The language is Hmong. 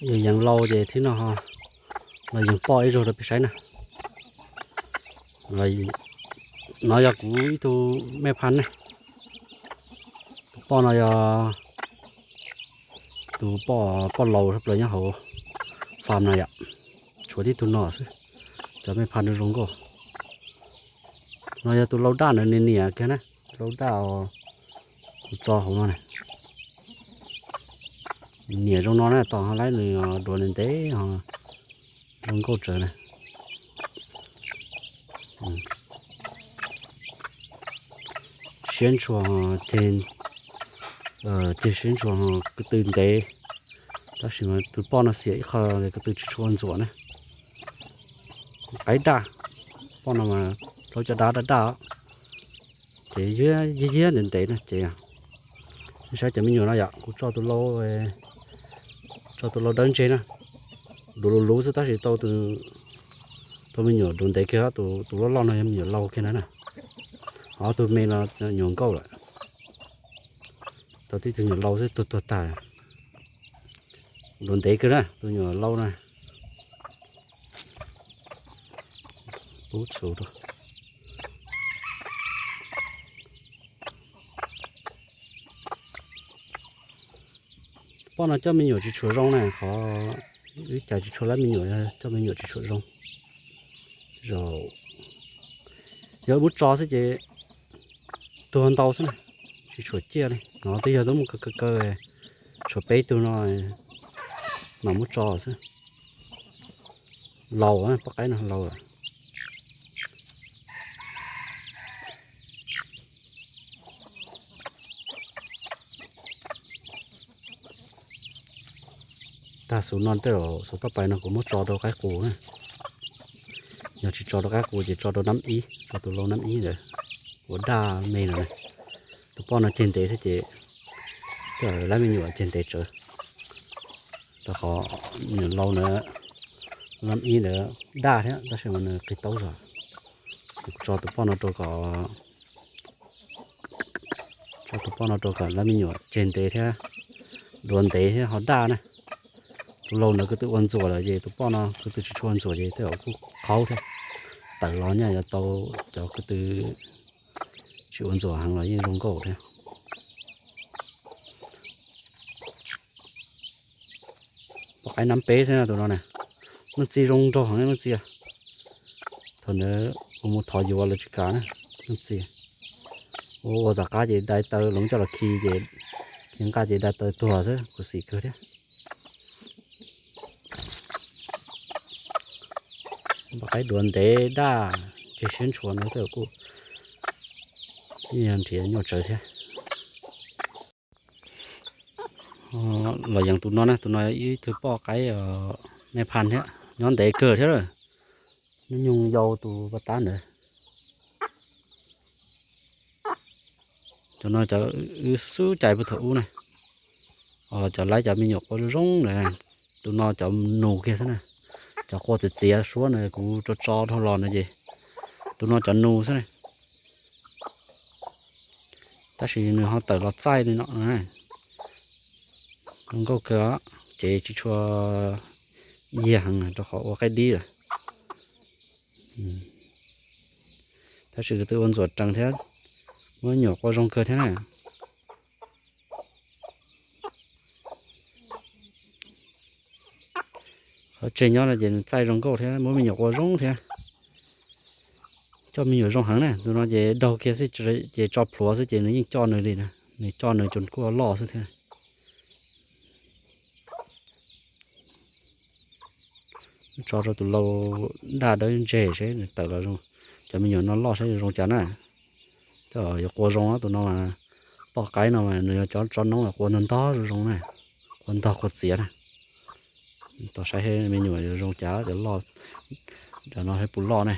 Yog yees lau ces thib no los yees poj ib zaug rau peb saib na. No yog kuv ib tug mej phaj ne. Tus poj no yog tus poj laus sab plaws nyob hauv fam no yom. Tshuav tib tug no xwb, cov mej phaj no zoo nkauj. No yog tus lau daj ntawd, niam niam kiag na, tus lau daj kuv tso hauv no na. Niam zoo no na, tos ho laib nws duav ntev ntev ho zoo nkauj tsawv na. Siab ntshua, ceg siab ntshua, ko tw ntev. Tab sis mas tus poj no xiam ib qho, ko tw tsis tshua ntxuam na. Qaib daj, poj no mas lau cov dav daj daj, ces yig yiab ntev ntev na ces. Saib cov me nyuam no yom, kuv tso tus lau, tso tus lau dawb ntseg na, duav luv luv xwb tab sis tau, tau me nyuam duav ntev kiag. Tus loj loj no yog me nyuam lau kiag na na. Ho tus me no nyuam nkauj lawm, tau tib tug nyuam lau xwb tuag tuag tag. Duav ntev kiag na tus nyuam lau na. Pub txhuv rau. Poj no coj me nyuam tsis tshua zoo na, qhov wb cas tsis tshua laib me nyuam, coj me nyuam tsis tshua zoo. Yog muab tso xwb ces tuag ntau xwb na, tsis tshua ciaj li. No twb yog lub muaj kaw kaw, tshuav peb tug no mam muab tso xwb. Laus, poj qaib no laus lawm. Tag xuv no tej zaum xuv toj pais no kuv muab tso rau qaib qus na. Yog tsis tso rau qaib qus ces tso rau nab ib, tso tus lau nab ib ntawd, ua daj me no na. Tus poj no ceg ntev thiab ces tej zaum laib me nyuam ceg ntev tsawv. Rau qhov me nyuam lau ntawd, nab ib ntawd daj thiab tab sis mas nws qis taub zog. Ces kuv tso tus poj no rau kom, tso tus poj no rau kom laib me nyuam ceg ntev thiab, duav ntev thiab ho daj na. Tus lau ntawd ko tw ua ntxuam lawm ces tus poj no ko tw tsis tshua ntxuam ces tej zaum kuj qhaub thiab. Tawm los nyaj yuav tau cov ko tw tsis ua ntxuam heev los yeej zoo nkauj thiab. Poj qaib nab peb xwb na tus no na. Leej txiv zoo nraug heev leej txiv. Thaum ntawd kuv mus thov yuav lawv tsis kam na, leej txiv. Ua ua tom qab ces dai taw, lawv coj los khi ces, khi nqaj ces dai taw tuag xwb, khuv xim kawg thiab. Poj qaib duav ntev daj, ceg siab ntshua no tej zaum kuj yog nrhiav nyuaj tsawv thiab. Los yees tus no na, tus no ib tug poj qaib mej phaj thiab, nyob ntev kawg thiab. Nyob nyoog yau tus poj tab ntawd. Cov no cov wb xub cais puag thaum ub na. Cov laib cov me nyuam qua zoo zoo na. Tus no cov nus kiag xwb na. Cov qua txiav txiav suab na kuv tso tso dhau los na ces tus no cov nus xwb na. Tab sis nws ho tawm los txaij li no. Zoo nkauj kawg, ces tsis tshua yiag heev rau qhov ua qaib dib lawm. Tab sis ko tw ua ntxuam rees thiab, muab me nyuam qua zoo kawg thiab na. Qhov tseg nyob no ces nws txaij zoo nkauj thiab muab me nyuam qua zoo thiab. Coj me nyuam zoo heev na, tus no ces daug kiag xwb ces tso plhuav xwb ces nws yeej coj nws li na, nws coj nws tsuas kuj loj xwb thiab. Tso rau tus lau daj dawb ntseg seb nws tawm los zoo, cov me nyuam no loj saib zoo cas na. Tej zaum yuav qua zoo tus no mas, poj qaib no mas nws yog cov tso noob los qua ntog ntog zoo zoo na, qua ntog qua txiav na. Tos saib me nyuam yuav zoo cas, cov loj, cov no saib puas loj ne.